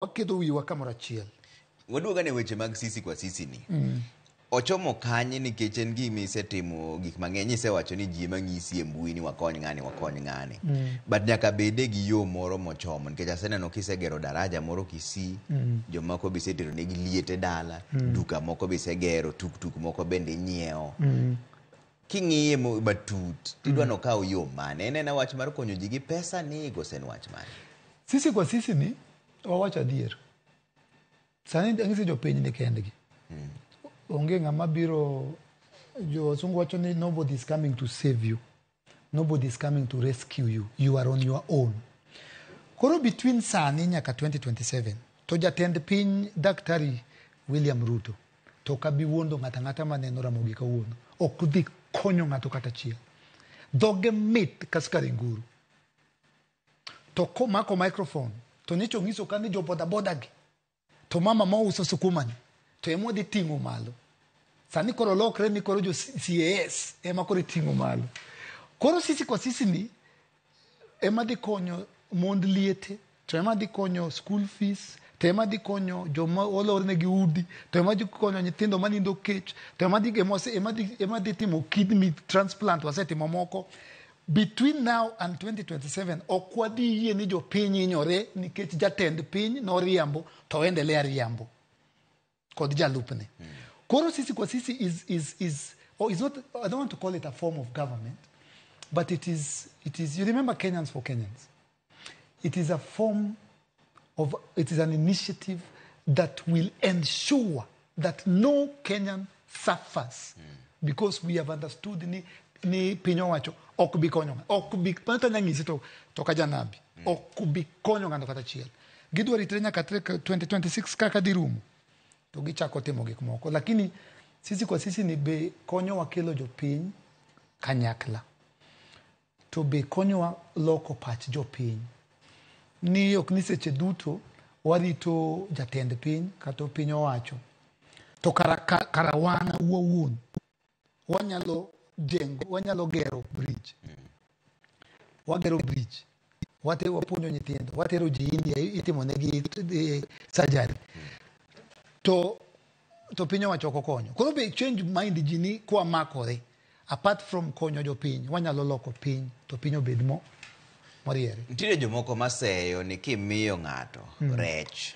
Waketo wiwa kamoro achiel. Waduogo ane weche mag sisi kwa sisi ni. Ochomo kanye nikech en gima isetimo gik mang'eny isewacho ni ji ema ng'isi e mbui ni wakony ng'ani wakony ng'ani. But nyaka bede gi yo moro mochomo nikech aseneno kisegero daraja moro Kisii, jomoko be isetero negi liete dala, duka moko be isegero, tuktuk moko bende inyiewo. King'iye matut, tidwa nokaw yo mane? En ena wach mar konyo ji gi pesa ni gose en wach mane? Sisi kwa sisi ni wawacho adier. Sani ang'isi jopiny ni kendgi. Onge ng'ama biro jo wasungu wacho ni nobody is coming to save you. Nobody is coming to rescue you. You are on your own. Koro between sani nyaka 2027 to jatend piny Daktari William Ruto to ok abi wuondo ng'ato ang'ata maneno Ramogi kawuono. Ok dhi konyo ng'ato kata achiel. Dhoge mit ka sukari nguru. To komako microphone to nyocha ong'iso ka ni jo boda boda gi to mama mauso sukuma ni to ema wadhi ting'o malo. Sani koro lokre ni koro jo CAS ema koro iting'o malo. Koro sisi kwa sisi ni ema dhi konyo mond liete, to ema dhi konyo school fees, to ema dhi konyo joma olornegi udi, to ema dhi konyo nyithindo manindo kech, to ema dhi, ema, ema dhi, ema dhi timo kidney transplant wasetimo moko. Between now and 2027 ok wadhi yie ni jopiny hinyore nikech jatend piny noriambo to endelea riambo kod jalupne. Koro sisi kwa sisi is or is not, I don't want to call it a form of government, but it is, you remember Kenyans for Kenyans. It is a form of, it is an initiative that will ensure that no Kenyan suffers because we have understood ni piny owacho ok bi konyo ok bi mano to anya nyisi to ka janabi ok bi konyo ng'ato kata achiel. Gidwa ritre nyaka 2026 kaka dhi rumo to gichako timo gik moko, lakini sisi kwa sisi ni be konyowa kelo jopiny kanyakla to be konyowa loko pach jopiny ni ok ni seche duto warito jatend piny kata piny owacho to kara wan wawuon wanyalo jengo, wanyalo gero bridge, wagero bridge, wapuonjo nyithindo, watero ji India itimo negi surgery to piny owacho ok okonyo. Koro be change mind ji ni kwamakore, apart from konyo jopiny, wanyalo loko piny to piny obed moriere. Nitiere jomoko maseyo ni kimiyo ng'ato rech.